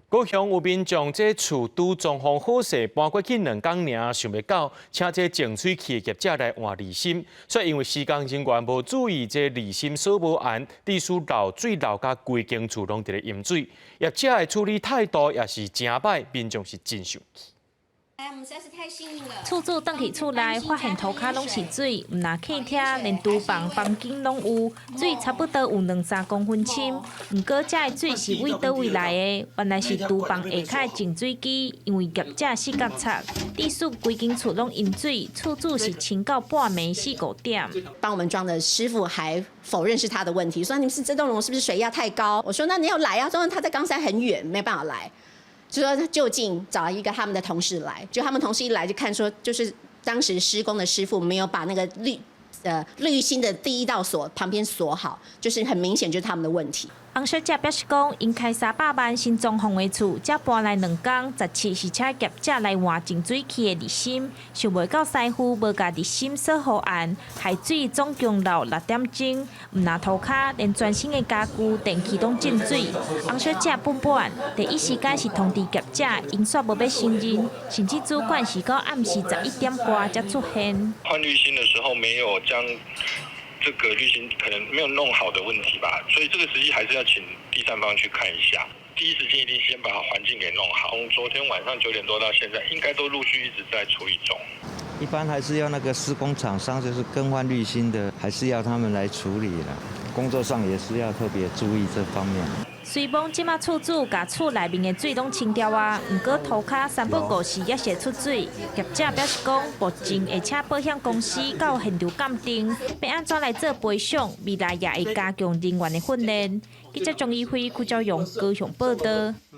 高雄有民眾這厝拄裝潢好勢，搬過去2工爾，想袂到請這淨水器的業者來換濾芯，卻因為施工人員無注意，這濾芯鎖無絚，致使漏水漏甲規間厝攏佇咧淹水。業者的處理態度也是誠歹，民眾是真生氣。哎，我們實在是太幸運了。厝主轉去厝內，發現塗跤攏是水，毋但客廳，連廚房、房間攏有水，差不多有兩三公分深。毋過，這个水是對佗位來的？原來是廚房下跤淨水機，因為業者死角插，致使規間厝攏淹水。厝主是撐到半暝四五點。幫我們裝的師傅還否認是他的問題，說你們是這棟樓是不是水壓太高？我說那你要來啊，說他在岡山很遠，沒辦法來。就說就近找一個他們的同事來，就他們同事一來就看說，就是當時施工的師傅沒有把那個濾芯的第一道鎖旁邊鎖好，就是很明顯就是他們的問題。洪小姐表示講，𪜶開300萬新裝潢的厝，才搬來2工，17是請業者來換淨水器的濾芯，想袂到師傅無共濾芯鎖好絚，害水總共漏6點鐘，毋但塗跤，連全新的家具、電器攏進水。洪小姐本報案，第一時間是通知業者，𪜶煞無欲承認，甚至主管是到暗時11點外才出現。換濾芯的時候沒有將這個濾芯可能沒有弄好的問題吧，所以這個實際還是要請第三方去看一下。第一時間一定先把環境給弄好。從昨天晚上9點多到現在，應該都陸續一直在處理中。一般還是要那個施工廠商，就是更換濾芯的，還是要他們來處理啦。工作上也是要特別注意這方面。雖罔這馬厝主共厝內面的水攏清掉啊，毋過塗跤三不五時猶會出水。業者表示講，目前會請保險公司到現場鑑定，欲按怎來做賠償，未來也會加強人員的訓練。記者張怡輝、邱昭勇高雄報道。